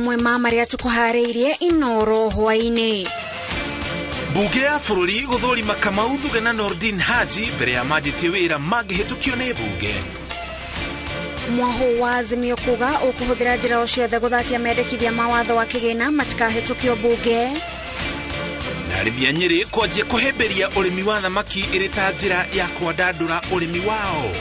Mamwe ma marĩa tũkũharĩirie Inoro hwaĩ-inĩ. Bunge ya bũrũri gũthũrima Kamau Thuge na Nordin Haji mbere ya manjĩtie wĩra mangĩhĩtũkio nĩ bunge. Mwahu wa Azimio kuga ũkũhũthĩra njĩra o ciothe gũthatia mendekithia ma watho wa kĩgĩna matikahĩtũkio bunge. Na arĩmi a Nyĩrĩ kwanjia kũhĩmbĩria ũrĩmi wa thamaki ĩrĩ ta njĩra ya kwandandũra ũrĩmi wao.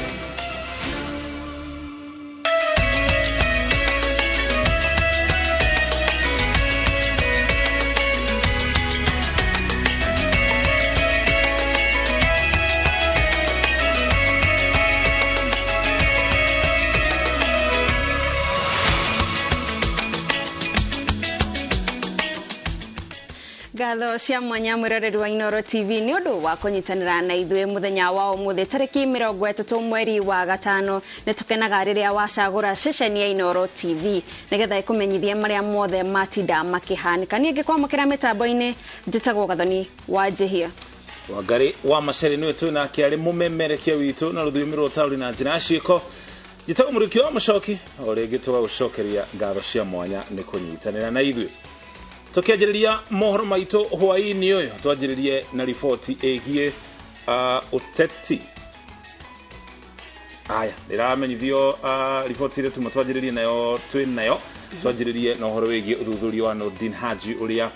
Ngatho cia mwanya mwĩroreri wa Inoro TV nĩ ũndũ wa kũnyitanĩra na ithuĩ mũthenya wa ũmũthĩ tarĩki 30 mweri wa gatano. Nĩ tũkenaga rĩrĩa wacagũra ceceni ya Inoro TV nĩgetha ĩkũmenyithie marĩa mothe matinda makĩhanĩka. Niĩ ngĩkwamũkĩra mĩtambo-inĩ njĩtagwo Gathoni wa Njĩhia. Wangari wa Macere nĩwe twĩ nake arĩ mũmemerekia witũ na rũthiomi rwa ũtaũri na njĩra ya ciĩko. Njĩtagwo Mũrĩki wa Mũcoki, o rĩngĩ tũgagũcokeria ngatho cia mwanya nĩ kũnyitanĩra na ithuĩ. Tũkĩanjĩrĩria mohoro maitũ hwaĩ-inĩ ũyũ, twanjĩrĩrie na riboti ĩgiĩ ũteti. Aya, ndĩramenyithio riboti ĩrĩa tuma twanjĩrĩrie nayo twĩ nayo, twanjĩrĩrie na ũhoro wĩgiĩ ũthuthuria wa Nordin Haji ũrĩa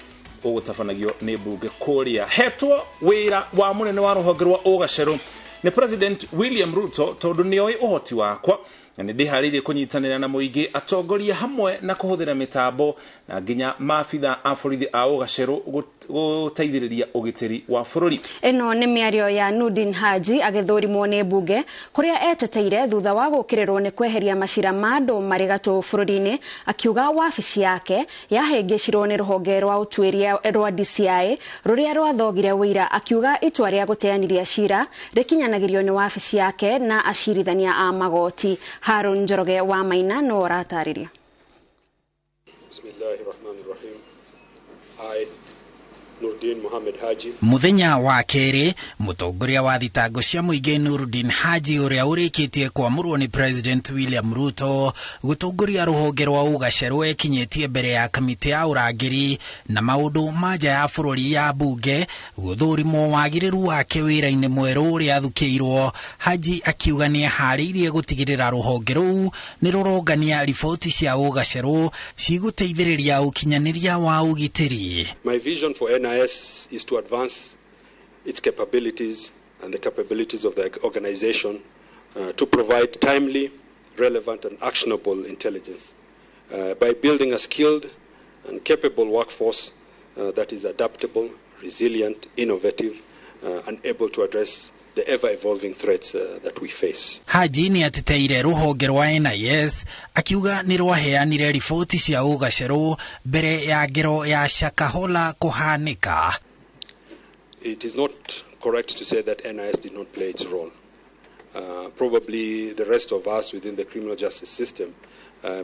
ũgũtabanagio nĩ mbunge kũrĩa. Hetwo wĩra wa mũnene wa rũhonge rwa Ũgacerũ nĩ President William Ruto tondũ nĩoĩ ũhoti wakwa na nĩ ndĩharĩirie kũnyitanĩra na mũingĩ, atongoria hamwe na kũhũthĩra mĩtambo na nginya maabitha a borithi a Ũgacerũ gũteithĩrĩria ũgitĩri wa bũrũri. Ĩno nĩ mĩario ya Nurdin Haji agĩthũrimwo nĩ mbunge kũrĩa eteteire thutha wa gũkĩrĩrwo nĩ kweheria macira ma andũ marĩ gatũ bũrũri-inĩ, akiuga wabici yake yahĩngĩcirwo nĩ rũhonge rwa ũtuĩria rwa DCI rũrĩa rwathogire ũira, akiuga itua rĩa gũteanĩria cira rĩkinyanagĩrio nĩ wabici yake na acirithania a magoti. Harun Njoroge wa Maina no ũratarĩria. Bismillahirrahmanirrahim. I, Nurdin Mohamed Haji. Muthenya wa kerĩ, mũtongoria wa thitango cia mũingĩ Nurdin Haji ũrĩa ũrĩkĩtie kwamũrwo nĩ President William Ruto gũtongoria rũhonge rwa Ũgacerũ ekinyĩtie mbere ya kamĩtĩ ya ũrangĩri na maũndũ ma nja ya bũrũri ya mbunge gũthũrimwo wagĩrĩru wake wĩra-inĩ mwerũ ũrĩa athukĩirwo. Haji akiuga nĩ eharĩirie gũtigĩrĩra rũhonge rũu nĩ rũrongania riboti cia Ũgacerũ cigũteithĩrĩria ũkinyanĩria wa ũgitĩri. My vision for NIS is to advance its capabilities and the capabilities of the organization to provide timely, relevant and actionable intelligence by building a skilled and capable workforce that is adaptable, resilient, innovative and able to address the ever-evolving threats that we face. Haji nĩ ateteire rũhonge rwa NIS akiuga nĩ rwaheanire riboti cia Ũgacerũ mbere ya ngero ya Shakahola kũhanĩka. It is not correct to say that NIS did not play its role. Probably the rest of us within the criminal justice system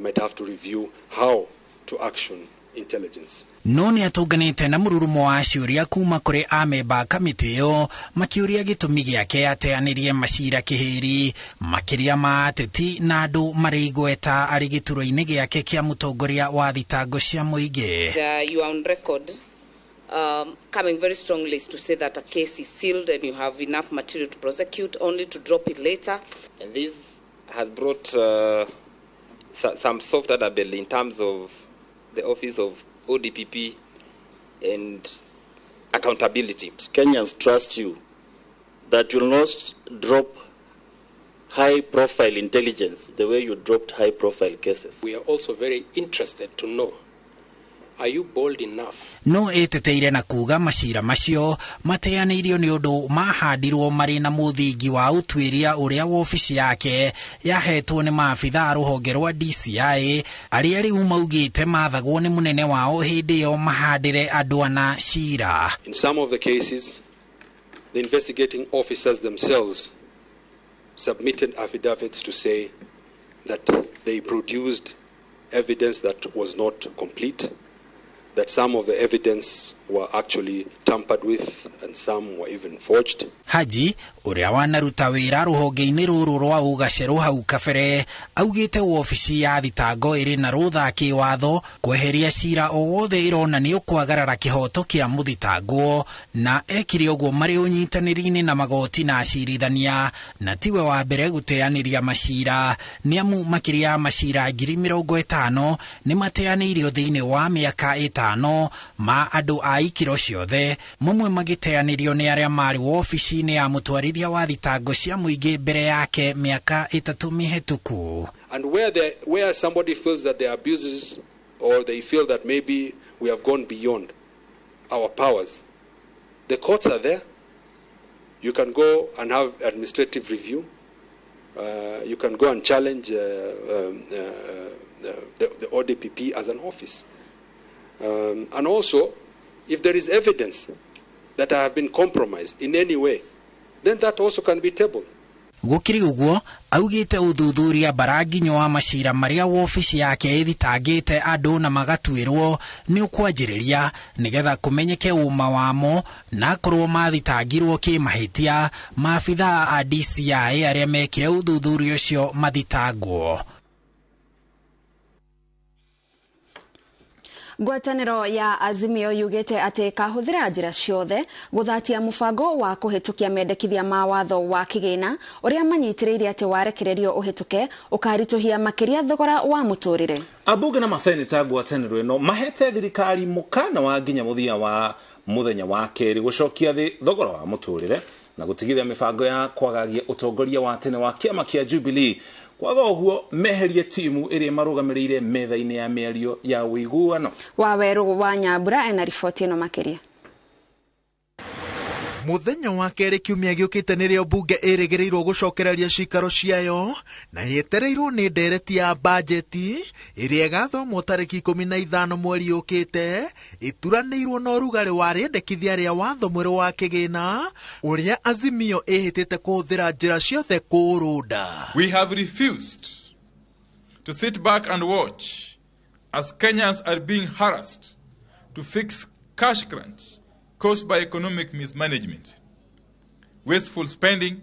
might have to review how to action intelligence. No nĩ atũnganĩte na mũrurumo wa ciũria kuma kũrĩ amemba a kamĩtĩ ĩyo makĩũria gĩtũmi gĩake ateanĩrie macira kĩhĩri makĩria ma ateti na andũ marĩ igweta arĩ gĩturwa-inĩ gĩake kĩa mũtongoria wa thitango cia mũingĩ. You are on record coming very strongly to say that a case is sealed and you have enough material to prosecute, only to drop it later. And this has brought some soft underbelly in terms of the office of ODPP and accountability. Kenyans trust you that you'll not drop high-profile intelligence the way you dropped high-profile cases. We are also very interested to know, are you bold enough? No ĩteteire na kuga macira macio mateanĩirio nĩ ũndũ mahandirwo marĩ na mũthingi wa ũtuĩria ũrĩa wobici yake yahetwo nĩ maabitha a rũhonge rwa DCI arĩa rĩu maugĩte mathagwo nĩ mũnene wao hĩndĩ ĩyo mahandĩre andũ ana cira. In some of the cases, the investigating officers themselves submitted affidavits to say that they produced evidence that was not complete, that some of the evidence were actually tampered with and some were even forged. Haji ũrĩa wanaruta wĩra rũhonge-inĩ rũrũ rwa ũgacerũ hau kabere augĩte wobici ya thitango ĩrĩ na rũtha kĩwatho kweheria cira o wothe ĩrona nĩ ũkwagarara kĩhoto kĩa mũthitangwo na ekire ũguo marĩ ũnyitanĩri-inĩ na magoti na acirithania na tiwe wa mbere gũteanĩria macira nĩ amu makĩria ya macira 50,000 nĩ mateanĩirio thĩinĩ wa mĩaka 5 ma andũ a ikĩro ciothe mamwe magĩteanĩrio nĩ arĩa marĩ wobici-inĩ ya mũtwarithia wa thitango cia mũingĩ mbere yake mĩaka 3 mĩhetũku. And where somebody feels that there are abuses or they feel that maybe we have gone beyond our powers, the courts are there. You can go and have administrative review. You can go and challenge the ODPP as an office. And also, if there is evidence that I have been compromised in any way, then that also can be tabled. Gũkĩrĩ ũguo augĩte ũthuthuria baranginyo wa macira marĩa wobici yake ĩthitangĩte andũ na magatuĩrwo nĩ ũkwanjĩrĩria nĩgetha kũmenyeke ũma wamo na akorwo mathitangirwo kĩmahĩtia maabithaa a DCI arĩa mekire ũthuthuria ũcio mathitangwo. Ngwatanĩro ya Azimio yugĩte atĩ kahũthĩra njĩra ciothe gũthatia mũbango wa kũhĩtũkia mendekithia ma watho wa kĩgĩna ũrĩa manyitĩrĩire atĩ warekererio ũhĩtũke ũkaritũhia makĩria thogora wa mũtũrĩre. Ambunge na maseneta ngwatanĩro ĩno mahete thirikari mũkana wa nginya mũthia wa mũthenya wa kerĩ gũcokia thĩ thogora wa mũtũrĩre na gũtigithia mĩbango ya kwagagia ũtongoria wa tene wa kĩama kĩa Jubilee. Kwaga ũguo meherie timu ĩrĩa marũgamĩrĩire metha-inĩ ya mĩario ya ũiguano. Wawerũ wa Nyambura ena riboti ĩno makĩria. Mũthenya wa kerĩ kiumia gĩũkĩte nĩrĩo mbunge ĩrĩgĩrĩirwo gũcokereria cikaro ciayo na yetereirwo nĩ ndereti ya bajeti ĩrĩa ĩgathomwo tarĩki 15 mweri ũkĩte ĩturanĩirwo na ũrugarĩ wa rĩendekithia rĩa watho mwerũ wa kĩgĩna ũrĩa Azimio ĩhĩtĩte kũhũthĩra njĩra ciothe kũũrũnda. We have refused to sit back and watch as Kenyans are being harassed to fix cash crunch caused by economic mismanagement, wasteful spending,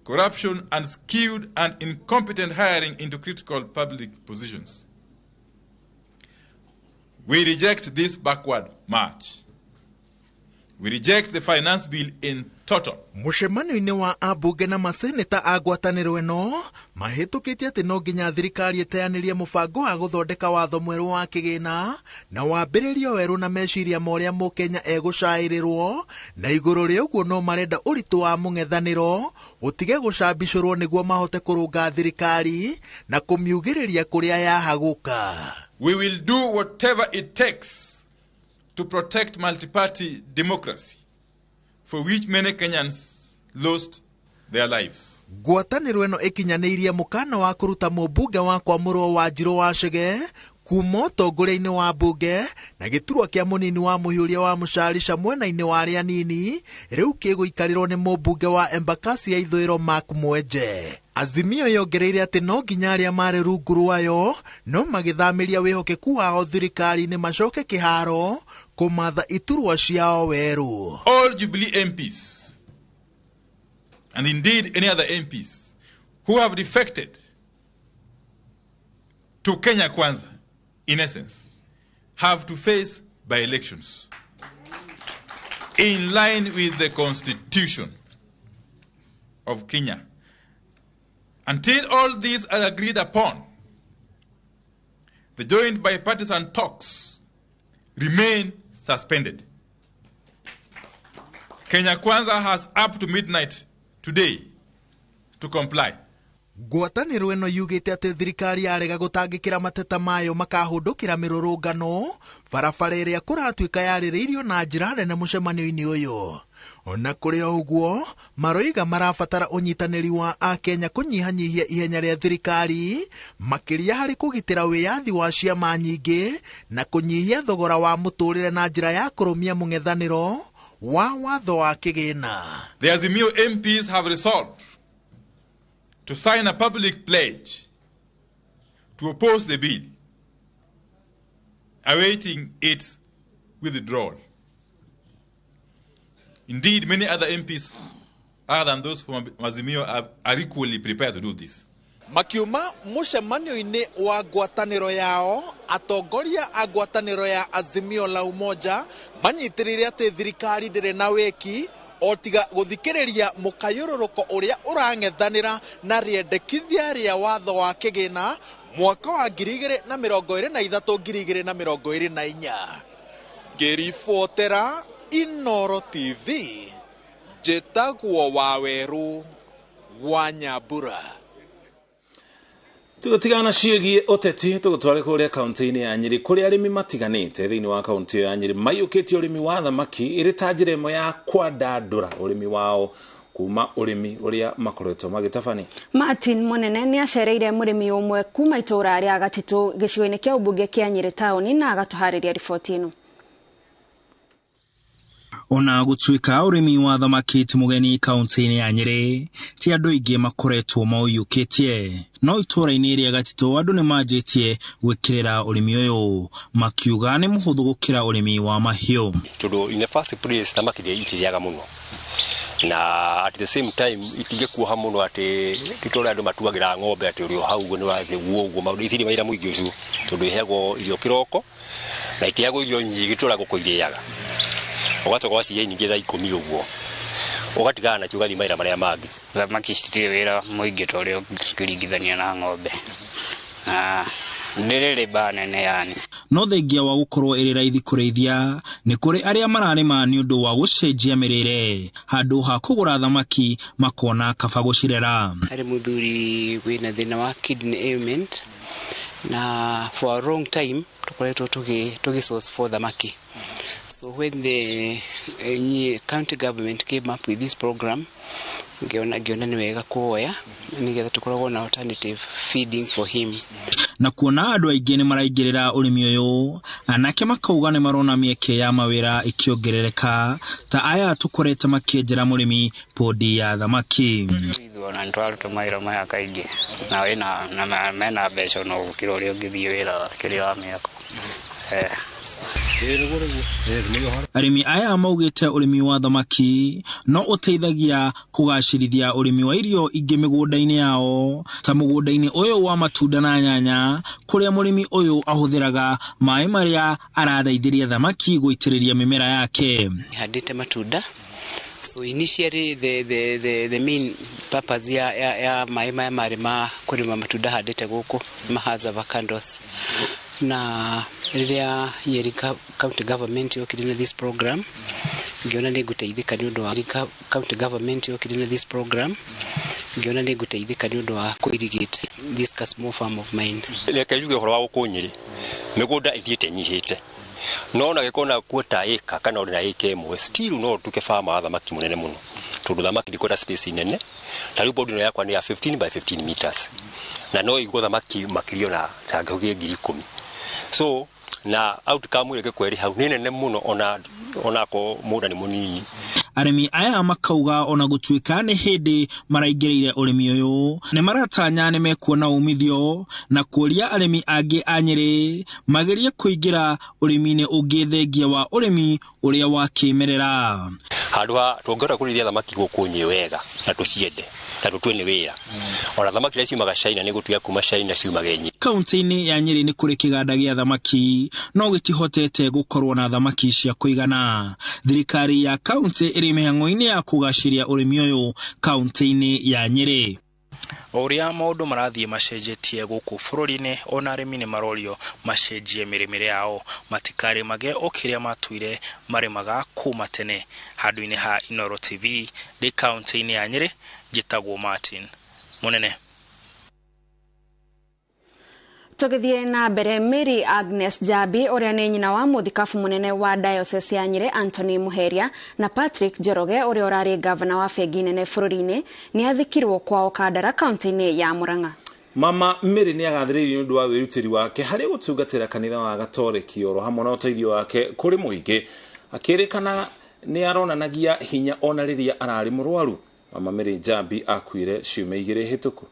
corruption, and skewed and incompetent hiring into critical public positions. We reject this backward march. We reject the finance bill in total. Mũcemanio-inĩ wa ambunge na maseneta a ngwatanĩro ĩno mahĩtũkĩtie atĩ no nginya thirikari ĩteanĩrie mũbango wa gũthondeka watho mwerũ wa kĩgĩna na wambĩrĩrio werũ na meciria ma ũrĩa mũkenya egũcaĩrĩrwo na igũrũ rĩa ũguo no marenda ũritũ wa mũng'ethanĩro ũtige gũcambicũrwo nĩguo mahote kũrũnga thirikari na kũmiugĩrĩria kũrĩa yahagũka. We will do whatever it takes to protect multi-party democracy, for which many Kenyans lost their lives. Ngwatanĩro ĩno ĩkinyanĩirie mũkana wa kũruta mũmbunge wa kwamũrwo Wanjirũ wa Chege kuma ũtongoria-inĩ wa mbunge na gĩturwa kĩa mũnini wa mũhiũria wa mũcarica mwena-inĩ wa arĩa anini rĩu kĩgũikarĩrwo nĩ mũmbunge wa Embakasi ya ithũĩro Mark Mwenje. Azimio yongereire atĩ no nginya arĩa marĩ rungu rwayo no magĩthamĩria wĩhokeku wao thirikari-inĩ macoke kĩharo kũmatha iturwa ciao werũ. All Jubilee MPs and indeed any other MPs who have defected to Kenya Kwanza, in essence, have to face by-elections in line with the Constitution of Kenya. Until all these are agreed upon, the joint bipartisan talks remain suspended. Kenya Kwanza has up to midnight today to comply. Ngwatanĩro ĩno yugĩte atĩ thirikari yarega gũtangĩkĩra mateta mayo makahũndũkĩra mĩrũrũngano barabara ĩrĩa kũratuĩka yarĩrĩirio na njĩra nene mũcemanio-inĩ ũyũ. Ona kũrĩ o ũguo maroiga marabatara ũnyitanĩri wa akenya kũnyihanyihia ihenya rĩa thirikari makĩria harĩ kũgitĩra wĩyathi wa ciama nyingĩ na kũnyihia thogora wa mũtũrĩre na njĩra ya kũrũmia mũng'ethanĩro wa watho wa kĩgĩna. The Azimio MPs have resolved to sign a public pledge to oppose the bill, awaiting its withdrawal. Indeed, many other MPs other than those from Azimio are equally prepared to do this. Makiuma mucemanio-inĩ wa ngwatanĩro yao, atongoria a ngwatanĩro ya Azimio la Umoja manyitĩrĩire atĩ thirikari ndĩrĩ na wĩki o tiga gũthikĩrĩria mũkayũrũrũko ũrĩa ũrang'ethanĩra na rĩendekithia rĩa watho wa kĩgĩna mwaka wa 2023 2024. Ngĩribotera Inooro TV, njĩtagwo Wawerũ wa Nyambura. Tũgũtigana ciĩgiĩ ũteti tũgũtware kũrĩa kaunti-inĩ ya Nyĩrĩ kũrĩa arĩmi matiganĩte thĩinĩ wa kaunti ya Nyĩrĩ maiyũkĩtie ũrĩmi wa thamaki ĩrĩ ta njĩra ĩmwe ya kwandandũra ũrĩmi wao kuma ũrĩmi ũrĩa makoretwo magĩtabania. Martin Munene nĩ acereire mũrĩmi ũmwe kuma itũũra rĩa Gatitũ gĩcigo-inĩ kĩa ũmbunge kĩa Nyĩrĩ taũni na agatũharĩria riboti ĩno. Ona gũtuĩka ũrĩmi wa thamaki ti mũgeni kaunti-inĩ ya Nyĩrĩ, ti andũ aingĩ makoretwo maũiyũkĩtie. No itũũra-inĩ rĩa Gatitũ andũ nĩ manjĩtie gwĩkĩrĩra ũrĩmi ũyũ, makiuga nĩ mũhũthũ gũkĩra ũrĩmi wa mahiũ. Tondũ in the first place thamaki itirĩaga mũno, na at the same time itingĩkuoha mũno atĩ ti ta ũrĩa andũ matuagĩra ng'ombe atĩ ũrĩ o hau ũguo nĩ ũrathiĩ ũguo ũguo, maũndũ itirĩ wĩra mũingĩ ũcio, tondũ iheagwo irio kĩroko na itiheagwo irio nyingĩ ta ũrĩa ngũkũ irĩaga. Ũgacoka ũgacihe nyingĩ thaa 10 ũguo, ũgatigana nacio ũgathiĩ mawĩra marĩa mangĩ. Thamaki citirĩ wĩra mũingĩ ta ũrĩa ũngĩringithania na ng'ombe, na ndĩrĩ rĩba nene yani. No thengia wa gũkorwo ĩrĩ raithi kũrĩithia, nĩ kũrĩ arĩa mararĩma nĩ ũndũ wa gũcenjia mĩrĩre, handũ ha kũgũra thamaki makona kaba gũcirera. Harĩ mũthuri wĩna thĩna wa kidney ailment, na for a long time tũkoretwo tũgĩ source for thamaki. So when the county government came up with this program, ngiona nĩ wega kuoya nĩgetha tũkoragwo na alternative feeding for him. Na kuona andũ aingĩ nĩ maraingĩrĩra ũrĩmi ũyũ, anake makauga nĩ marona mĩeke ya mawĩra ĩkĩongerereka ta aya tũkorete makĩenjera mũrĩmi podi ya thamaki. Ona nĩtwaruta mawĩra maya kaingĩ na wĩna na mena mbeca no gũkĩra ũrĩa ũngĩthiĩ wĩra kĩrĩa wa mĩako. Arĩmi aya maugĩte ũrĩmi wa thamaki no ũteithagia kũgacĩrithia ũrĩmi wa irio ingĩ mĩgũnda-inĩ yao, ta mũgũnda-inĩ ũyũ wa matunda na nyanya kũrĩa mũrĩmi ũyũ ahũthĩraga maĩ marĩa arathaithĩria thamaki gũitĩrĩria mĩmera yake. Handĩte matunda. So initially the main purpose ya maĩ maya marĩ ma kũrĩma matunda handĩte gũkũ mahaza avocados. Na rĩrĩa Nyeri county government yokire na this program, ngiona nĩ ngũteithĩka nĩ ũndũ wa county government yokire na this program, ngiona nĩ ngũteithĩka nĩ ũndũ wa kũ-irrigate this small farm of mine. Reke njuge ũhoro wa gũkũ Nyĩrĩ, mĩgũnda ĩthiĩte ĩnyihĩte, no ona gĩkorwo na kuota ĩka kana ũrĩ na ĩka ĩmwe, still no ũtuĩke farmer wa thamaki mũnene mũno, tondũ thamaki ndĩkwenda space nene. Ta rĩu pond ĩno yakwa nĩ ya 15 by 15 meters, na no ĩigwo thamaki makĩria ona ta ngũgĩ 10,000. So na outcome ĩrĩa ĩngĩkorwo ĩrĩ hau nĩ nene mũno onako mũgũnda nĩ mũnini. Arĩmi aya makauga ona gũtuĩka nĩ hĩndĩ maraingĩrĩire ũrĩmi ũyũ, nĩ maratanya nĩ mekuona umithio na kũria arĩmi angĩ a Nyĩrĩ magerie kũingĩra ũrĩmi-inĩ ũngĩ thengia wa ũrĩmi ũrĩa wa kĩmerera. Handũ ha tũngĩhota kũrĩithia thamaki gũkũ Nyĩrĩ wega na tũciende na tũtue nĩ wĩra, ona thamaki iria ciumaga China nĩ gũtuĩka kuma China ciumaga Nyĩrĩ. Kaunti-inĩ ya Nyĩrĩ nĩ kũrĩ kĩganda gĩa thamaki no gĩtihotete gũkorwo na thamaki cia kũigana. Thirikari ya kaunti ĩrĩ mĩhang'o-inĩ ya kũgacĩria ũrĩmi ũyũ kaunti-inĩ ya Nyĩrĩ. O ũrĩa maũndũ marathiĩ macenjetie gũkũ bũrũri-inĩ, ona arĩmi nĩ marorio macenjie mĩrĩmĩre yao, matikarĩmage o kĩrĩa matuire marĩmaga kuma tene. Handũ-inĩ ha Inooro TV ndĩ kaunti-inĩ ya Nyĩrĩ, njĩtagwo Martin Munene. Tũgĩthiĩ na mbere, Mary Agnes Jabi ũrĩa nĩ nyina wa mũthikabu mũnene wa diocese ya Nyĩrĩ Anthony Muheria na Patrick Njoroge ũrĩa ũrarĩ gavana wa bengi nene bũrũri-inĩ nĩ athikirwo kwao Kandara kaunti-inĩ ya Murang'a. Mama Mary nĩ agathĩrĩirio nĩ ũndũ wa wĩrutĩri wake harĩ gũtungatĩra kanitha wa Gatoreki oro hamwe na ũteithio wake kũrĩ mũingĩ, akĩrĩkana nĩ aronanagia hinya ona rĩrĩa ararĩ mũrwaru. Mama Mary Njambi akuire ciumia 2 hĩtũku.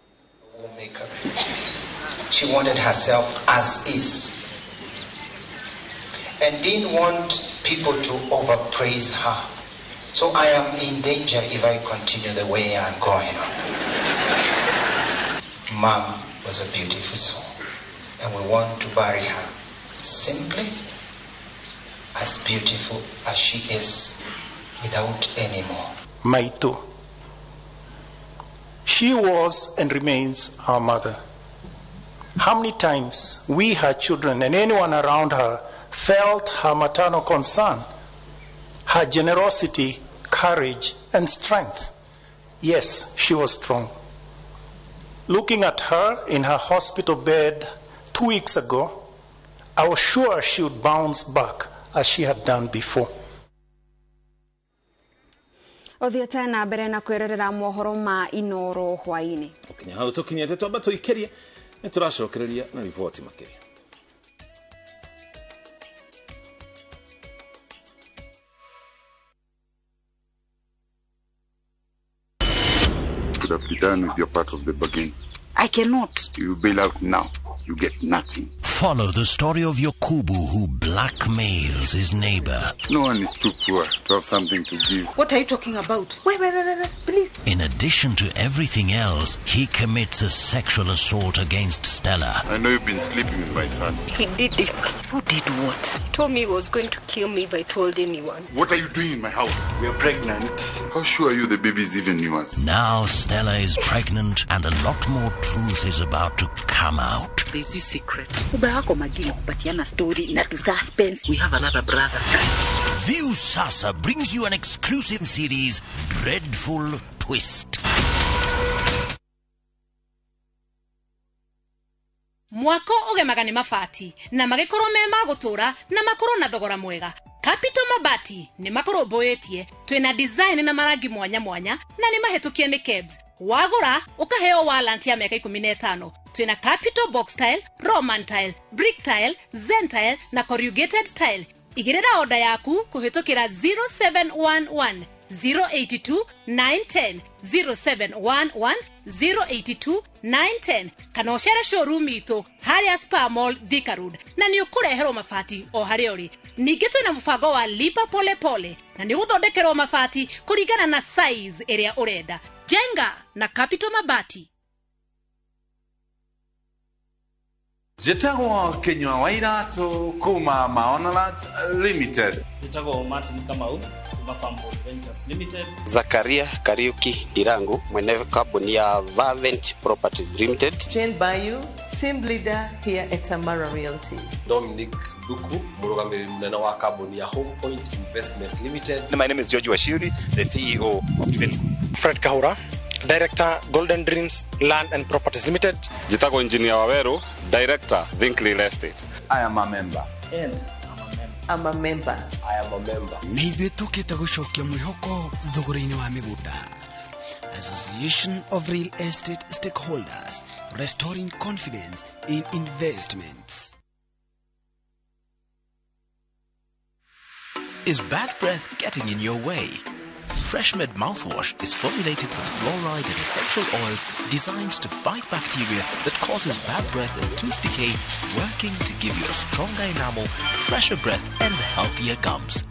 She wanted herself as is and didn't want people people to overpraise her. So I am in danger if I continue the way I'm going on. Mom was a beautiful soul, and we want to bury her simply as beautiful as she is, without any more. Maitu. She was and remains our mother. How many times we, her children, and anyone around her felt her maternal concern, her generosity, courage, and strength. Yes, she was strong. Looking at her in her hospital bed 2 weeks ago, I was sure she would bounce back as she had done before. Uthiĩte na mbere na kwĩrorera mohoro ma Inoro hwaĩ-inĩ. Kinya hau tũkinyĩte twamba tũikĩrie nĩ tũracokereria na riboti makĩria. Could have be done with your part of the bargain. I cannot. You bail out now, you get nothing. Follow the story of Yokubu, who blackmails his neighbor. No one is too poor to have something to give. What are you talking about? Wait, wait, wait, wait, please. In addition to everything else, he commits a sexual assault against Stella. I know you've been sleeping with my son. He did it. Who did what? He told me he was going to kill me if I told anyone. What are you doing in my house? We are pregnant. How sure are you the baby is even yours? Now Stella is pregnant and a lot more truth is about to come out. There's this secret. Story na to suspense. We have another brother. View Sasa brings you an exclusive series, Dreadful Twist. Mwako ũgemaga nĩ mabati na magĩkorwo me ma gũtũra na makorwo na thogora mwega. Capital Mabati nĩ makũrũmbũĩtie, twĩna design na marangi mwanya mwanya na nĩ mahĩtũkie nĩ KEBS. Wagũra ũkaheo warranty ya mĩaka 15. Twĩna Capital Box Tile, Roman Tile, Brick Tile, Zen Tile na Corrugated Tile. Igĩrĩra oda yaku kũhĩtũkĩra 0711 082 910 0711 082 910 kana ũcere showroom itũ harĩa Spa Mall Thika Road na nĩ ũkũreherwo mabati o harĩa ũrĩ. Ningĩ twĩna mũbango wa lipa pole pole na nĩ ũgũthondekerwo mabati kũringana na size ĩrĩa ũrenda. Jenga na Capital Mabati. Njĩtagwo Kinyua wa Iratũ kuma Maonalat Limited. Njĩtagwo Martin Kamau kuma Farmboard Ventures Limited. Zakaria Kariuki Dirangu mwene kambuni ya Vavent Properties Limited. Jane Bayu, team leader here at Tamara Realty. Dominic Duku, mũrũgamĩrĩri mũnene wa kambuni ya Home Point Investment Limited. My name is George Washiri, the CEO of Given. Fred Kahura, Director, Golden Dreams Land and Properties Limited. Njĩtagwo Engineer Waweru, Director, Think Real Estate. I am a member. And I'm a member. I am a member. Nĩ ithuĩ tũkĩte gũcokia mwĩhoko thogora-inĩ wa mĩgũnda. Association of Real Estate Stakeholders, restoring confidence in investments. Is bad breath getting in your way? FreshMed mouthwash is formulated with fluoride and essential oils designed to fight bacteria that causes bad breath and tooth decay, working to give you a stronger enamel, fresher breath, and healthier gums.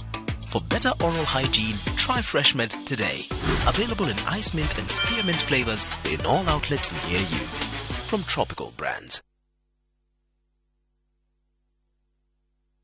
For better oral hygiene, try FreshMed today. Available in ice mint and spearmint flavors in all outlets near you. From Tropical Brands.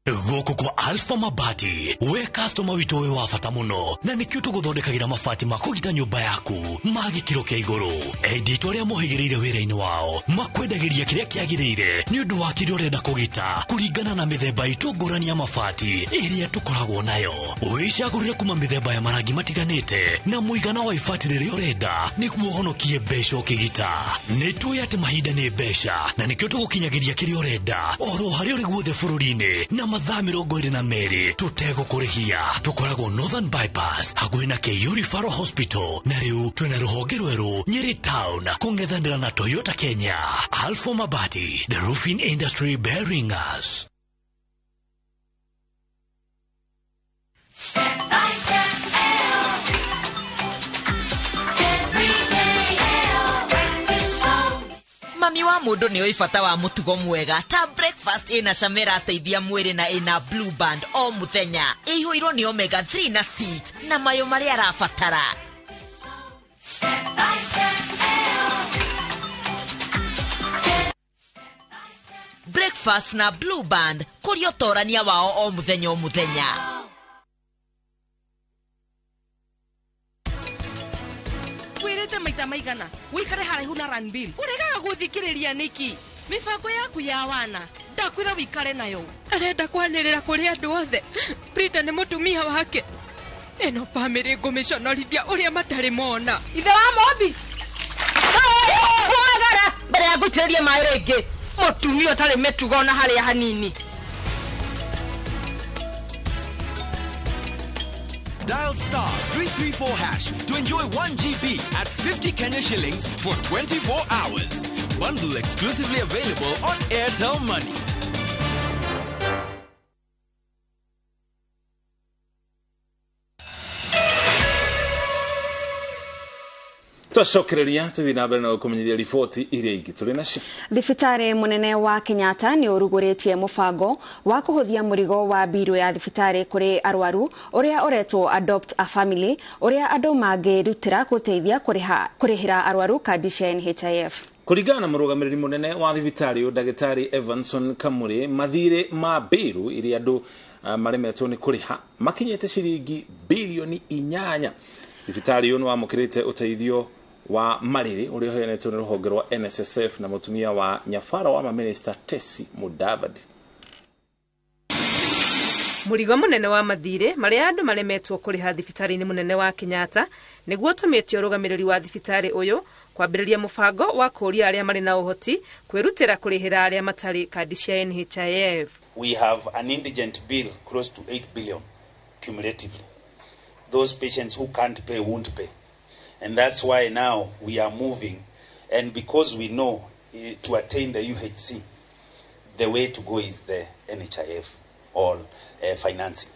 Gũkũ kwa Alpha Mabati we customer witũ wĩ wa bata mũno na nĩkĩo tũgũthondekagĩra mabati ma kũgita nyũmba yaku ma gĩkĩro kĩa igũrũ. Endia itũ arĩa mohĩgĩrĩire wĩra-inĩ wao makwendagĩria kĩrĩa kĩagĩrĩire nĩ ũndũ wa kĩrĩa ũrenda kũgita kũringana na mĩthemba itũ ngũrani ya mabati ĩrĩa tũkoragwo nayo. Wĩcagũrĩre kuma mĩthemba ya marangi matiganĩte na mũigana wa ibati rĩrĩa ũrenda nĩguo ũhonokie mbeca ũkĩgita. Nĩ tũĩ atĩ mahinda nĩ mbeca na nĩkĩo tũgũkinyagĩria kĩrĩa ũrenda oro harĩa ũrĩ guothe bũrũri-inĩ na mathaa 22 tũtegũkũrĩhia. Tũkoragwo Northern Bypass hakuhĩ na KU Referral Hospital na rĩu twĩna rũhonge rwerũ Nyeri Town kũng'ethanĩra na Toyota Kenya. Alpha Mabati, the roofing industry bearing us. Step by step, every day, practice song. Mami Mami wa mũndũ nĩ oĩ bata wa mũtugo mwega ta breakfast ĩna cama ĩrateithia mwĩrĩ na ĩna Blue Band o mũthenya, ĩihũirwo nĩ omega 3 na 6 na mayo marĩa arabatara. Breakfast na Blue Band kũrĩ ũtorania wao o mũthenya o mũthenya. Wĩrĩte maita maigana wĩikare haraihu na Ranbill, ũregaga gũthikĩrĩria nĩkĩ? Mĩbango yaku ya wana ndakwĩra wĩikare nayo. Arenda kwanĩrĩra kũrĩ andũ othe Brita nĩ mũtumia wake. Ĩno bamĩrĩ ngũmĩconorithia ũrĩa matarĩ mona. Ithe wa Mobi umagara mbere ya ngũitĩrĩrie maĩ rĩngĩ. Mũtumia ũtarĩ mĩtugo ona harĩa hanini. Dial star 334 hash to enjoy 1 GB at 50 Kenya shillings for 24 hours. Bundle exclusively available on Airtel Money. Twacokereria tuthi na mbere na gukumenyithia riboti iria ingĩ tũrĩ nacio. Thibitarĩ mũnene wa Kenyatta nĩ ũrugũrĩtie mũbango wa kũhũthia mũrigo wa mbirũ ya thibitarĩ kũrĩ arwaru ũrĩa ũretwo Adopt a Family, ũrĩa andũ mangĩrutĩra gũteithia kũrĩhĩra arwaru kandi cia NHIF. Kũringana na mũrũgamĩrĩri mũnene wa thibitarĩ ũyũ ndagĩtarĩ Evanson Kamuri, mathirĩ ma mbirũ iria andũ maremetwo nĩ kũrĩha makinyĩte ciringi bilioni 8. Thibitarĩ ũyũ nĩ wamũkĩrĩte ũteithio wa marĩrĩ ũrĩa ũheanĩtwo nĩ rũhonge rwa NSSF na mũtumia wa nyabara wa mamĩnĩsta Tesi Mudavadi. Mũrigo mũnene wa mathirĩ marĩa andũ maremetwo kũrĩha thibitarĩ-inĩ mũnene wa Kenyatta nĩguo ũtũmĩte ũrũgamĩrĩri wa thibitarĩ ũyũ kwambĩrĩria mũbango wa kũũria arĩa marĩ na ũhoti kwĩrutĩra kũrĩhĩra arĩa matarĩ kandi cia NHIF. We have an indigent bill close to 8 billion cumulatively. Those patients who can't pay won't pay. And that's why now we are moving. And because we know to attain the UHC, the way to go is the NHIF all financing.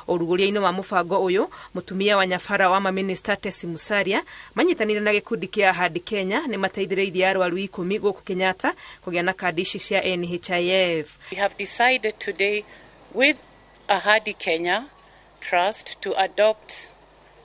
Ũrugũria-inĩ wa mũbango ũyũ, mũtumia wa nyabara wa mamĩnĩsta Tesi Musalia manyitanĩire na gĩkundi kĩa Ahadi Kenya nĩ mateithĩrĩirie arwaru 10 gũkũ Kenyatta kũgĩa na kandi ici cia NHIF. We have decided today with Ahadi Kenya Trust to adopt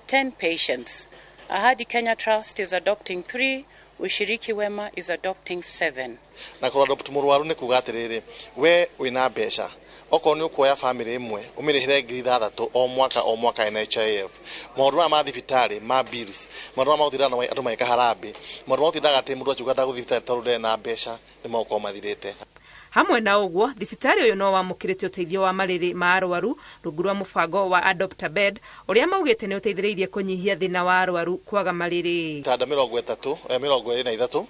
10 patients. Ahadi Kenya Trust is adopting 3, Ushiriki Wema is adopting 7. Na kũ adopt mũrwaru nĩ kuga atĩrĩrĩ, we wĩna mbeca okorwo nĩ ũkuoya bamĩrĩ ĩmwe ũmĩrĩhĩre 6,000 o mwaka NHIF. Maũndũ maya ma thibitarĩ ma bills, maũndũ maya ma gũtinda andũ magĩka harambee, maũndũ ma gũtindaga atĩ mũndũ akiuga ndagũthiĩ thibitarĩ tondũ ndarĩ na mbeca nĩ megũkorwo mathirĩte. Hamwe na ũguo, thibitarĩ ũyũ no wamũkĩrĩte ũteithio wa marĩrĩ ma arwaru rungu rwa mũbango wa Adopt a Bed ũrĩa maugĩte nĩ ũteithĩrĩirie kũnyihia thĩna wa arwaru kwaga marĩrĩ. Itanda 33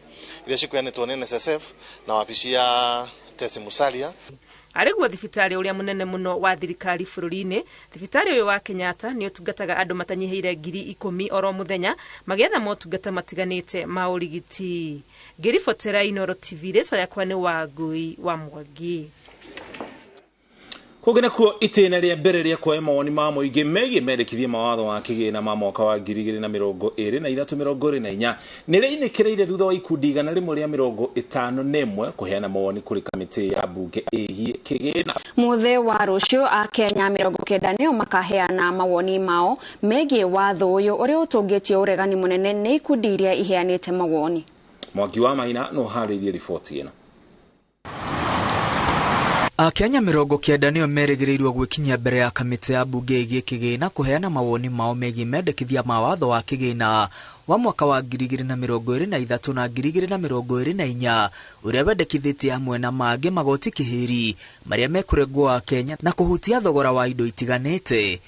iria cikũheanĩtwo nĩ NSSF na wabici ya Tesi Musalia. Arĩ guo thibitarĩ ũrĩa mũnene mũno wa thirikari bũrũri-inĩ, thibitarĩ ũyũ wa Kenyatta nĩ ũtungataga andũ matanyihĩire 10,000 oro mũthenya magĩetha motungata matiganĩte ma ũrigiti. Ngĩribotera Inooro TV, rĩtwa rĩakwa nĩ Wangui wa Mwangi. Kũngĩ nakuo itĩna rĩa mbere rĩa kuoya mawoni ma mũingĩ megiĩ mendekithia ma watho wa kĩgĩna ma mwaka wa 2023-2024 nĩ rĩinĩkĩrĩire thutha wa ikundi 151 kũheana mawoni kũrĩ kamĩtĩ ya mbunge ĩgiĩ kĩgĩna. Mũthĩ wa rũciũ Akenya 90 nĩo makaheana mawoni mao megiĩ watho ũyũ ũrĩa ũtũngĩtie ũregani mũnene nĩ ikundi iria iheanĩte mawoni. Mwangi wa Maina no harĩirie riboti ĩno. Akenya 90 nĩo merĩgĩrĩirwo gwĩkinyia mbere ya kamĩtĩ ya mbunge ĩgiĩ kĩgĩna kũheana mawoni mao megiĩ mendekithia ma watho wa kĩgĩna wa mwaka wa 2023 na 2024 ũrĩa wendekithĩtie hamwe na mangĩ magoti kĩhĩri marĩa mekũrengwo Akenya na kũhutia thogora wa indo itiganĩte.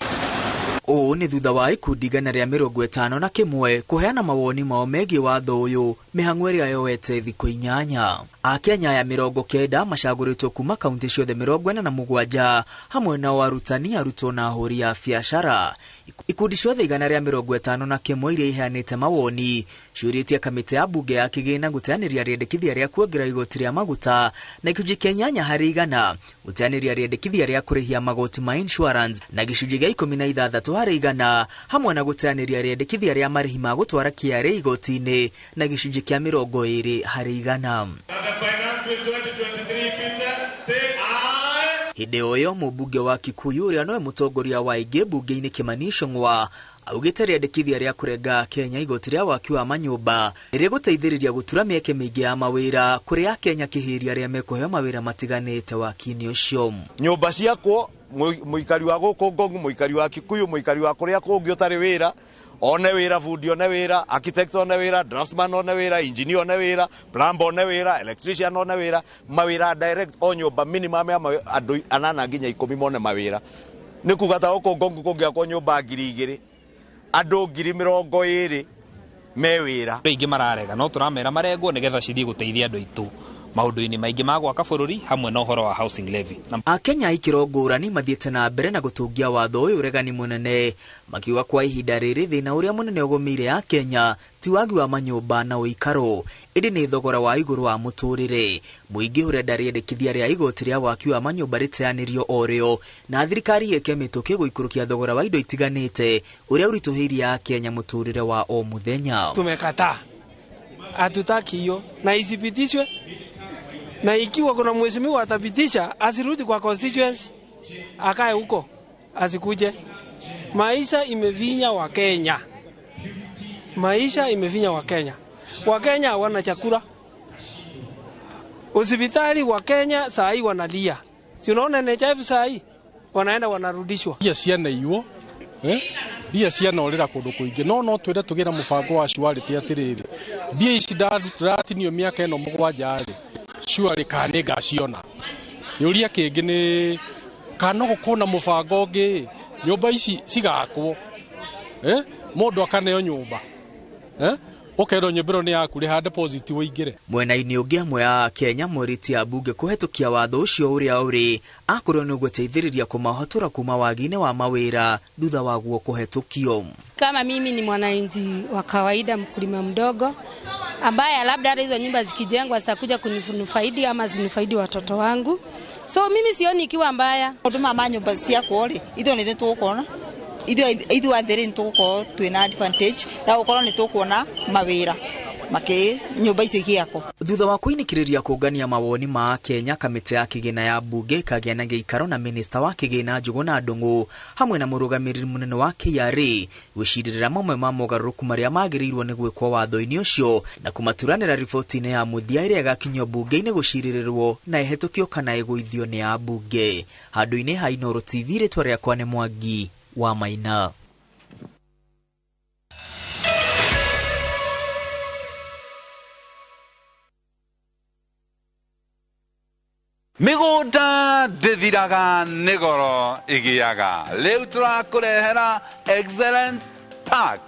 Ũũ nĩ thutha wa ikundi 151 kũheana mawoni mao megiĩ watho ũyũ mĩhang'o ĩrĩa yoete thikũ 8. Akenya aya 90 macagũrĩtwo kuma kaunti ciothe 47 hamwe na arutani, arutwo na ahũri a biacara. Ikundi ciothe 151 iria iheanĩte mawoni Ciũrĩtie kamĩtĩ ya mbunge ya kĩgĩna gũteanĩria rĩendekithia rĩa kuongerera igoti rĩa maguta na gĩcunjĩ kĩa 8% gũteanĩria rĩendekithia rĩa kũrĩhia magoti ma insurance na gĩcunjĩ kĩa 16% hamwe na gũteanĩria rĩendekithia rĩa marĩhi ma gũtwara KRA igoti-inĩ na gĩcunjĩ kĩa 20%. Hĩndĩ o ĩyo mũmbunge wa Kikuyu ũrĩa nowe mũtongoria wa aingĩ mbunge-inĩ Kimani Ichung'wa augĩte rĩendekithia rĩa kũrenga Kenya igoti rĩa waki wa manyũmba rĩgũteithĩrĩria gũtura mĩeke mĩingĩ ya mawĩra kũrĩ Akenya kĩhĩria arĩa mekũheo mawĩra matiganĩte waki-inĩ ũcio. Nyũmba ciakwo mũikari wa gũkũ Ngong, mũikari wa Kikuyu, mũikari wa kũrĩa kũngĩ ũtarĩ wĩra one wĩra, bundi one wĩra, architect one wĩra, draftsman one wĩra, engineer one wĩra, plumber one wĩra, electrician one wĩra, mawĩra direct o nyũmba minimum ya andũ 8 nginya 10 mone mawĩra. Nĩ kuga ta gũkũ Ngong kũngĩakwo nyũmba 2000 andũ 20,000 me wĩra. Aingĩ mararega no tũramera marengwo nĩgetha cithiĩ gũteithia andũ aitũ maũndũ-inĩ maingĩ ma gwaka bũrũri hamwe na ũhoro wa housing levy. Akenya a ikĩro ngũrani mathiĩte na mbere na gũtũngia watho ũyũ ũregani mũnene makiuga kwa ihinda rĩrĩ thĩna ũrĩa mũnene ũgũmĩire Akenya ti wagi wa manyũmba na ũikaro ĩndĩ nĩ thogora wa igũrũ wa mũtũrĩre. Mũingĩ ũrenda rĩendekithia rĩa igoti rĩa waki wa manyũmba rĩteanĩrio o rĩo na thirikari ĩke mĩtũkĩ gũikũrũkia thogora wa indo itiganĩte ũrĩa ũritũhĩirie Akenya mũtũrĩre wa o mũthenya. Tumekataa, hatutaki hiyo na isipitishwe, na ikiwa kuna mheshimiwa atapitisha asirudi kwa constituency, akae huko asikuje. Maisha imevinya wa Kenya, maisha imevinya wa Kenya. Wakenya hawana chakula, hospitali wa Kenya saa hii wanalia, si unaona NHIF saa hii wanaenda wanarudishwa. Mbia ciana iwo mbia ciana orĩra kũndũ kũingĩ no twĩre tũgĩe na mũbango wa surety atĩrĩrĩ, mbia ici ndaratinio mĩaka ĩno 7 rĩ surety kana nĩ ngaciona. Kĩũria kĩngĩ nĩ kana no gũkorwo na mũbango ũngĩ nyũmba ici cigakwo mũndũ akaneo nyũmba ũkerwo nyũmba ĩno nĩ yaku rĩha deposit ũingĩre. Mwena-inĩ ũngĩ amwe a Kenya morĩtie ambunge kũhetũkia watho ũcio ũrĩa ũrĩ akorwo nĩ ũgũteithĩrĩria kũmahotora kuma wagi-inĩ wa mawĩra thutha waguo kũhetũkio. Kama mimi ni mwananchi wa kawaida, mkulima mdogo ambaye labda hata hizo nyumba zikijengwa zitakuja kunifaidi ama zinifaidi watoto wangu, so mimi sioni ikiwa mbaya. Maũndũ ma nyũmba ciakwo rĩ ithuĩ nĩ tũgũkona ithuĩ athĩrĩ nĩ tũgũkorwo twĩna advantage ya gũkorwo nĩ tũkuona mawĩra makĩ nyũmba icio igĩakwo. Thutha wa kũinĩkĩrĩria kũngania mawoni ma Kenya, kamĩtĩ ya kĩgĩna ya mbunge ĩkagĩa na gĩikaro na minista wa kĩgĩna Njũgũna Ndung'u hamwe na mũrũgamĩrĩri mũnene wa KRA gwĩcirĩrĩra mamwe ma mogarũrũku marĩa magĩrĩirwo nĩ gwĩkwo watho-inĩ ũcio na kũmaturanĩra riboti-inĩ ya mũthia ĩrĩa ĩgakinyio mbunge-inĩ gũcirĩrĩrwo na ĩhetũkio kana ĩgũithio nĩ ambunge. Handũ-inĩ ha Inooro TV, rĩtwa rĩakwa nĩ Mwangi wa Maina. Mĩgũnda ndĩthiraga nĩ goro ĩgĩaga. Rĩu tũrakũrehera Excellence Park.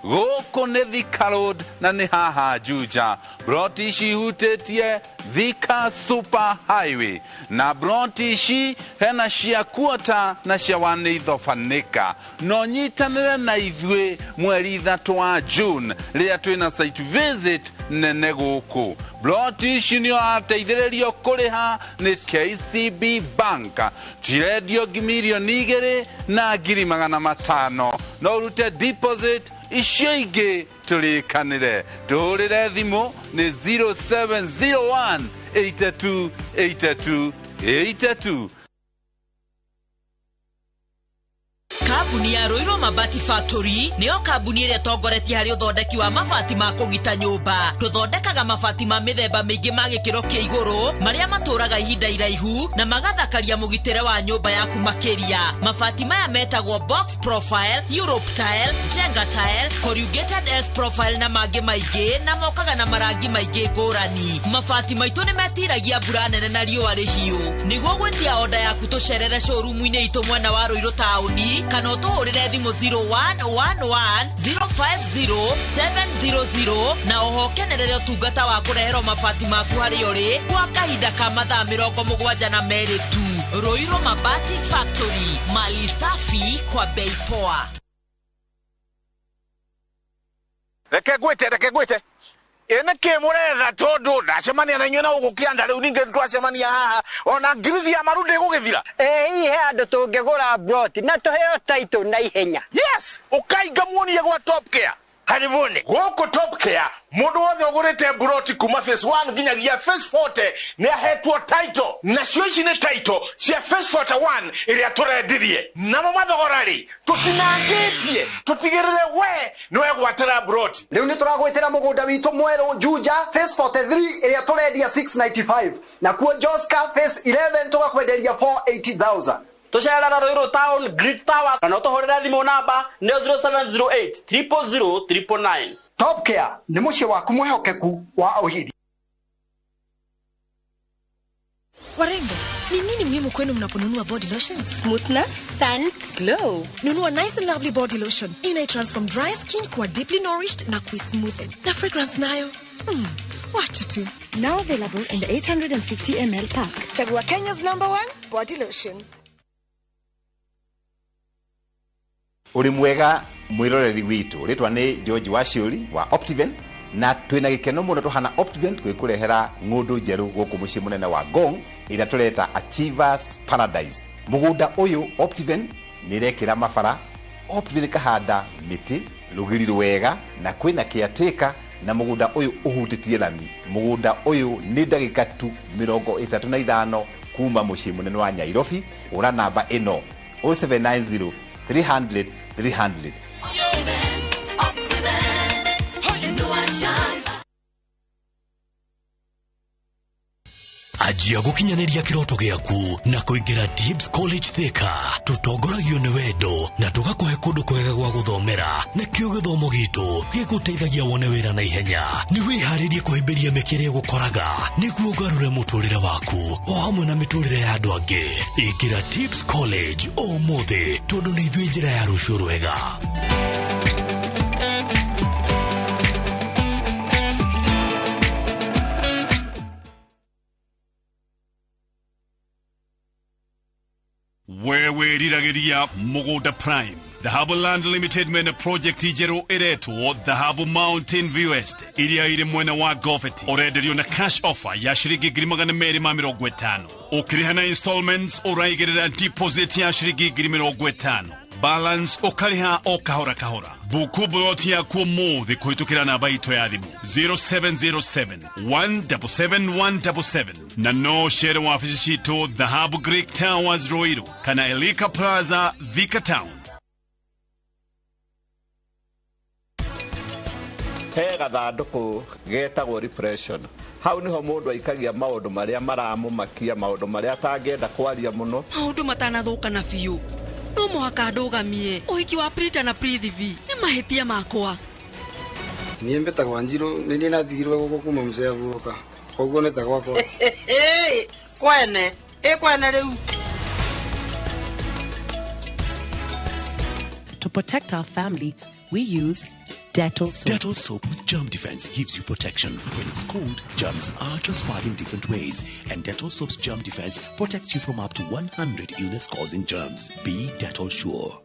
Gũkũ nĩ Thika Road na nĩ haha Juja. Broti ici ihutĩtie Thika Super Highway na broti ici hena cia quarter na cia 1/8. No nyitanĩre na ithuĩ mweri 3 wa June rĩrĩa twĩna site visit nene gũkũ. Broti ici nĩ ũrateithĩrĩrio kũrĩha nĩ KCB Bank. Cirendio 2,500,000. No ũrute deposit icio ingĩ tũrĩkanĩre. Tũhũrĩre thimũ nĩ 0701 82 82 82. Kambuni ya Ruiru Mabati Factory nĩyo kambuni ĩrĩa ĩtongoretie harĩ ũthondeki wa mabati ma kũgita nyũmba. Tũthondekaga mabati ma mĩthemba mĩingĩ ma gĩkĩro kĩa igũrũ marĩa matũraga ihinda iraihu na magathakaria mũgitĩre wa nyũmba yaku makĩria. Mabati maya metagwo box profile, Europe tile, Jenga tile, corrugated S profile na mangĩ maingĩ, na mokaga na marangi maingĩ ngũrani. Mabati maitũ nĩ metiragia mbura nene na riũa rĩhiũ. Nĩguo gwĩtia oda yaku tũcerere showroom-inĩ itũ mwena wa Ruiru taũni kana ũtũhũrĩre thimũ 0111 050 700 na oho kenerere ũtungata wa kũreherwo mabati maku harĩa ũrĩ kwa kahinda ka mathaa 72 tu. Ruiru Mabati Factory, mali safi kwa bei poa. Reke ngwĩte ĩ nĩkĩ mũretha tondũ ndacemania na inyuĩ na gũkũ kĩanda rĩu ningĩ twacemania haha ona ngirithi ya maru ndĩgũgĩthira. Ĩ hihi he andũ tũngĩgũra broti na tũheo title na ihenya. Yes, ũkainga muonie gwa Top Care. Karibuni gũkũ Top Care mũndũ wothe ũgũrĩte mburoti kuma phase 1 nginyagia phase 40 nĩ ahetwo title, nacio ici nĩ title cia phase 41 ĩrĩa tũrendirie. Namo mathogora rĩ tũtinangĩtie, tũtigĩrĩre we nĩ wegwatĩra mburoti. Rĩu nĩ tũragwĩtĩra mũgũnda witũ mwerũ Juja phase 43 ĩrĩa tũrendia 695, nakuo Joska phase 11 tũgakwenderia 480,000. Tũcerera Ruiru Town Great Towers na no tũhũrĩre thimũ namba nĩ 0708 000 999. Top Care nĩ mũciĩ waku mwĩhokeku wa ũhiri. Warembo, ni nini muhimu kwenu mnaponunua body lotion? Smoothness, scent, glow. Nunua Nice and Lovely body lotion. Ina transform dry skin kuwa deeply nourished na kuismoothen. Na fragrance nayo, wacha tu. Now available in the 850 ml pack. Chagua Kenya's #1 body lotion. Uri mwega mwiroreri witu ritwa ni George Waciuri wa Optiven, na twina gikeno muno tuhana Optiven twikurehera ng'undu njeru guku mucii munene wa Ngong ira tureta Achievers Paradise. Mugunda uyu Optiven nirekira mabara, Optiven kahanda miti rugiri rwega na kwina kiateka, na mugunda uyu uhutitie lami. Mugunda uyu ni ndagika tu 35 kuma mucii munene wa Nyairobi. Ura namba ino 0790 300 300. Anjia gũkinyanĩria kĩroto gĩaku na kũingĩra Dibs College Thika. Tũtongoragio nĩ wendo na tũgakũhe kũndũ kwega gwa gũthomera, nakĩo gĩthomo gitũ gĩgũteithagia wone wĩra na ihenya. Nĩ wĩharĩrie kũhĩmbĩria mĩeke ĩrĩa ĩgũkoraga nĩguo ũgarũre mũtũrĩre waku o hamwe na mĩtũrĩre ya andũ angĩ. Ĩkĩra Dibs College ũmũthĩ tondũ nĩ ithuĩ njĩra ya rũciũ rwega. Wewe riragĩria Mũgũnda Prime. Dhahabu Land Limited mena project njerũ ĩretwo Dhahabu Mountain View Estate iria ĩrĩ mwena wa Gofeti. Ũrenderio na cash offer ya ciringi 250,000. Ũkĩrĩha na installments ũraigĩrĩra deposit ya ciringi 50,000. Balance ũkarĩha o kahora kahora. Buku buloti yaku ũmũthĩ kũhĩtũkĩra namba itũ ya thimũ 0707 177 177 na no cere wabici citũ Dhahabu Greek Towers Ruiru kana Elika Plaza Thika Town. He gathandũkũ getagwo repression. Hau niho mũndũ aikagia maũndũ marĩa maramũmakia, maũndũ marĩa atangĩenda kwaria mũno. Maũndũ matanathũka na biũ no mũhaka ndũgamie ũhiki wa Prita na Prithivi nĩ mahĩtia makwa. Niĩ mbĩtagwo Wanjiru, nĩ niĩ natigirwo gũkũ kuma mzee abuoka, koguo nĩ ta gwakwa. Kwene ĩ kwene rĩu. To protect our family, we use Dettol soap. Dettol soap with germ defense gives you protection. When it's cold, germs are transferred in different ways, and Dettol soap's germ defense protects you from up to 100 illness-causing germs. Be Dettol sure.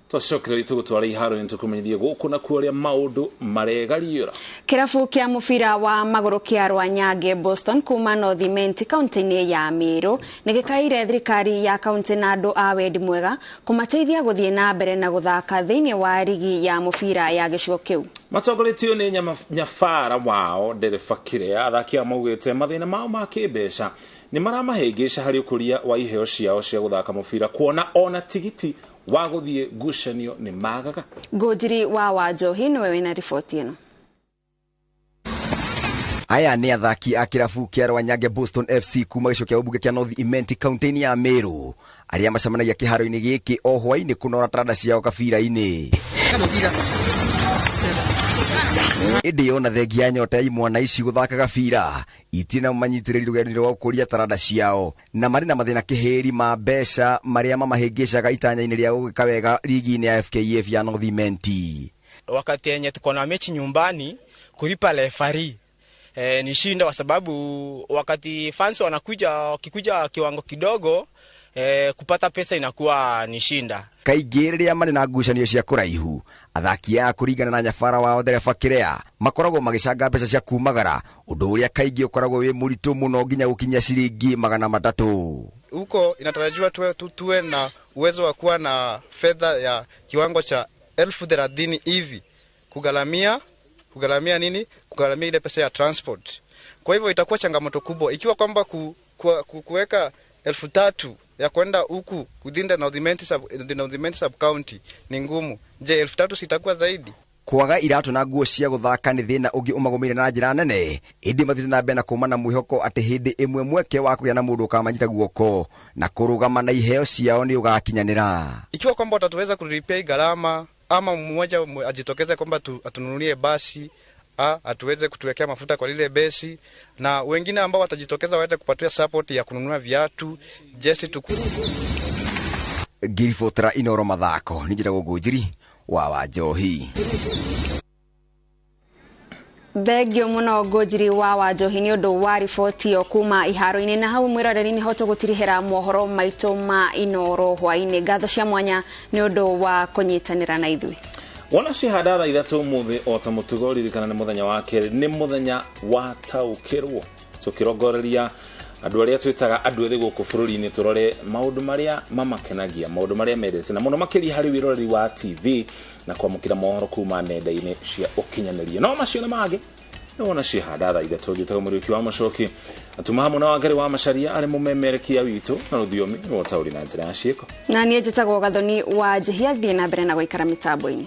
Twacokera tũgũtwara iharo-inĩ tũkũmenyithie gũkũ na kuo ũrĩa maũndũ maregariũra. Kĩrabu kĩa mũbira wa magũrũ kĩa Rwanyange Boston kuma North Imenti kaunti-inĩ ya Meru nĩ gĩkaire thirikari ya kaunti na andũ a wendi mwega kũmateithia gũthiĩ na mbere na gũthaka thĩinĩ wa rigi ya mũbira ya gĩcigo kĩu. Matongoretio nĩ nyabara wao ndereba Kĩrĩa, athaki a maugĩte mathĩna mao ma kĩmbeca nĩ maramahĩngĩca harĩ ũkũria wa iheo ciao cia gũthaka mũbira, kuona ona tigiti wa gũthiĩ ngucanio nĩ magaga. Ngũnjiri wa Wanjohi nĩwe wĩna riboti ĩno. Aya nĩ athaki a kĩrabu kĩa Rwanyange Boston FC kuma gĩcigo kĩa ũmbunge kĩa North Imenti kaunti-inĩ ya Meru arĩa macemanagia kĩharo-inĩ gĩkĩ o hwaĩ-inĩ kũnora taranda ciao kabira-inĩ. Ĩndĩ ona thengia ya nyota ya imwana ici gũthaka gabira itirĩ na manyitĩrĩri rũgendo-inĩ rwa gũkũria taranda ciao na marĩ na mathĩna kĩhĩri ma mbeca marĩa mamahĩngĩcaga itanya-inĩ rĩa gũgĩka wega ligi-inĩ ya FKF ya North Imenti. Wakati yenye tuko na mechi nyumbani kulipa referee Ni shinda kwa sababu wakati fans wanakuja wakikuja kiwango kidogo, kupata pesa inakuwa ni shinda. Kaingĩ rĩrĩa marĩ na ngucanio cia kũraihu, athaki aya kũringana na nyabara wao ndereba Kĩrĩa makoragwo magĩcanga mbeca cia kumagara, ũndũ ũrĩa kaingĩ ũkoragwo wĩ mũritũ mũno nginya gũkinya ciringi 300. Huko inatarajiwa tuwe na uwezo wa kuwa na fedha ya kiwango cha 30,000 hivi kugharamia nini? Kugharamia ile pesa ya transport. Kwa hivyo itakuwa changamoto kubwa ikiwa kwamba kuweka 3,000 ya kwenda huku within the North sub county ni ngumu. Je, 3,000 sitakuwa zaidi? Kwaga iratu na nguo cia guthaka ni thina ungi umagumire na njira nene, indi mathiite na mbere na kuma na mwihoko ati hindi imwe mweke wa kugia na mundu ukamanyita guoko na kurugama na iheo ciao ni ugakinyanira. Ikiwa kwamba watatuweza kulipia gharama ama mmoja ajitokeze kwamba atununulie basi, atuweze kutuwekea mafuta kwa lile besi, na wengine ambao watajitokeza waende kupatia support ya kununua viatu just to Ngiribotra Inoro mathako ni njiragwo Ngũnjiri wa Wanjohi. Thengio muno Ngũnjiri wa Wanjohi ni undu wa riboti ĩyo kuma iharo-inĩ. Na hau mwĩroreri nĩho tũgũtirihĩra mohoro maitũ ma Inoro hwaĩ-inĩ. Ngatho cia mwanya nĩ ũndũ wa kũnyitanĩra na ithuĩ. Wona cihanda thaa 3 ũmũthĩ o ta mũtugo, ririkana nĩ mũthenya wa kerĩ, nĩ mũthenya wa taũkĩrwo. Tũkĩrongoreria andũ arĩa twĩtaga andũ ethĩ gũkũ bũrũri-inĩ, tũrore maũndũ marĩa mamakenagia, maũndũ marĩa mendete, na mũno makĩria harĩ wĩroreri wa TV na kwamũkĩra mohoro kuma nenda-inĩ cia ũkinyanĩria. No macio na mangĩ nĩ wona cihanda thaa 3. Njĩtagwo Mũriũki wa Mũcoki, atuma hamwe na Wangari wa Macharia arĩ mũmemerekia witũ na rũthiomi rwa ũtaũri na njĩra ya ciĩko. Na niĩ njĩtagwo Gathoni wa Njihia. Thiĩ na mbere na gũikara mĩtambo-inĩ.